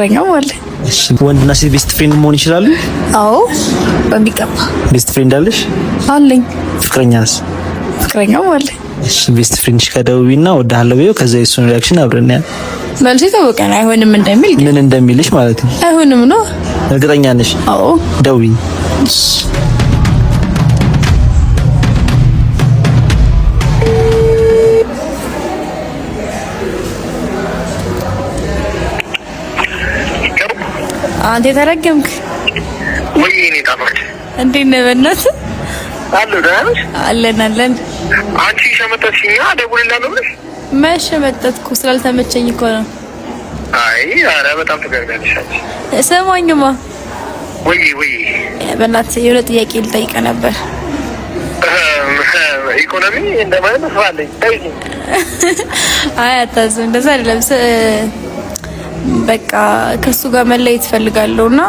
ፍቅረኛም አለ። እሺ፣ ወንድና ሴት best friend መሆን ይችላሉ? አዎ፣ በሚገባ። Best friend አለሽ? አለኝ። ፍቅረኛስ? ፍቅረኛም አለ። እሺ፣ best friend ሽ ጋር ደውዪና እወድሃለሁ በይው። ከዛ የሱን reaction አብረን እናያለን። መልሱ የታወቀ ነው። አይሆንም እንደሚል። ምን እንደሚልሽ ማለት ነው። አይሆንም ነው። እርግጠኛ ነሽ? አዎ። ደውዪ። አንተ የተረገምክ። ወይ እኔ ጣፋጭ። እንዴት ነህ? በእናትህ። አለሁ፣ ደህና ነሽ? አለን አለን። አንቺ ሸመጠትሽኛ፣ እደውልልሃለሁ ብለሽ። መሸመጠትኩ ስላልተመቸኝ እኮ ነው። አይ ኧረ በጣም ትገርሚያለሽ አንቺ። ስማኝማ። ወይ ወይ። በእናትህ የሆነ ጥያቄ ልጠይቅህ ነበር። ኢኮኖሚ እንደማለት ተስፋ አለኝ። ጠይቂኝ። አይ አታዝም፣ እንደዛ አይደለም። በቃ ከሱ ጋር መለየት እፈልጋለሁ እና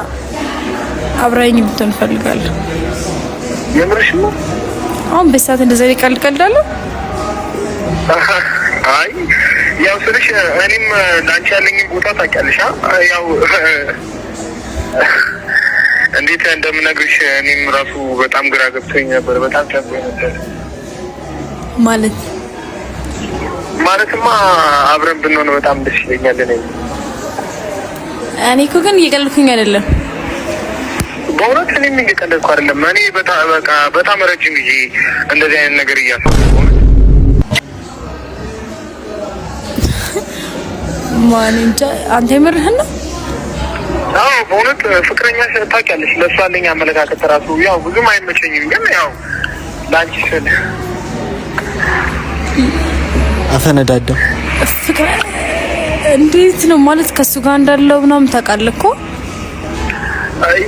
አብረኸኝ ብትሆን እፈልጋለሁ። የምርሽ ነው? አሁን በሰዓት እንደዛ ቀልድ ቀልዳለሁ። አይ ያው ስልሽ እኔም ለአንቺ ያለኝን ቦታ ታውቂያለሽ። ያው እንዴት እንደምነግርሽ እኔም ራሱ በጣም ግራ ገብቶኝ ነበር። በጣም ጨንቆኝ ነበር። ማለት? ማለትማ አብረን ብንሆን በጣም ደስ ይለኛል። እኔ እኔ እኮ ግን እየቀለድኩኝ አይደለም። በእውነት እኔም እየቀለድኩ አይደለም። እኔ በጣም በቃ በጣም ረጅም ጊዜ እንደዚህ አይነት ነገር እያሰብኩ በእውነት። ማን እንጃ። አንተ የምርህን ነው? አዎ በእውነት ፍቅረኛ ታውቂያለሽ፣ ለእሷ ያለኝ አመለካከት ራሱ ያው ብዙም አይመቸኝም፣ ግን ያው ለአንቺ ስል አፈነዳዳው። ፍቅር እንዴት ነው ማለት ከሱ ጋር እንዳለው ምናምን ታውቃለህ እኮ።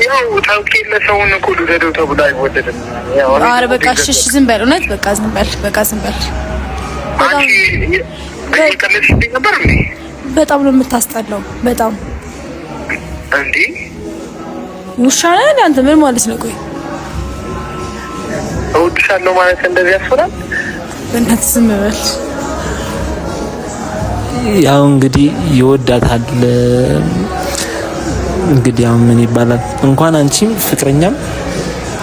ያው ታውቂ ለሰውን እኮ ልውደደው ተብሎ አይወደድም። ያው እኔ ኧረ በቃ እሺ፣ እሺ ዝም በል። እውነት በቃ ዝም በል፣ በቃ ዝም በል። በጣም አንቺ እየቀለድሽብኝ ነበር እንዴ? በጣም ነው የምታስጠላው። በጣም። እንዴ? ውሻ ነህ አንተ? ምን ማለት ነው? ቆይ። እወድሻለሁ ማለት እንደዚህ ያስፈራል? በእናትህ ዝም በል። ያው እንግዲህ ይወዳታል። እንግዲህ ያው ምን ይባላል፣ እንኳን አንቺም ፍቅረኛም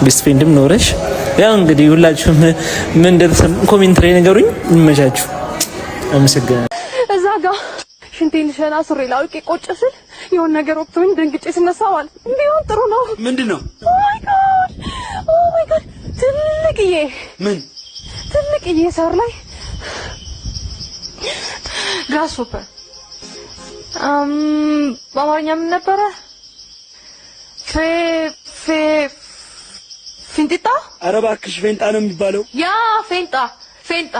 best friend ም ኖረሽ፣ ያው እንግዲህ ሁላችሁም ምን እንደተሰማ comment ላይ ንገሩኝ። ይመቻችሁ። አመሰግናለሁ። እዛ ጋ ሽንቴን ሸና ሱሪ ላውቄ ቆጭ ስል የሆነ ነገር ወቅቶኝ ደንግጬ ስነሳ ማለት ቢሆን ጥሩ ነው። ምንድን ነው? Oh my God, oh my God፣ ትልቅዬ ምን? ትልቅዬ ሳር ላይ grasshopper፣ በአማርኛ ምን ነበረ? ፌ ፌ ፊንጢጣ። ኧረ እባክሽ ፌንጣ ነው የሚባለው። Yeah ፌንጣ ፌንጣ።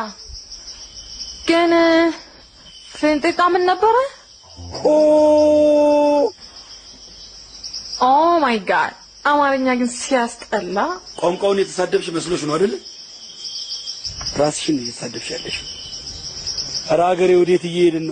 ግን ፊንጢጣ ምን ነበረ? ኦ። Oh my God፣ አማርኛ ግን ሲያስጠላ። ቋንቋውን የተሳደብሽ መስሎሽ ነው አይደል? ራስሽን እየተሳደብሽ ያለሽ። ኧረ ሀገሬ ወዴት እየሄድን ነው?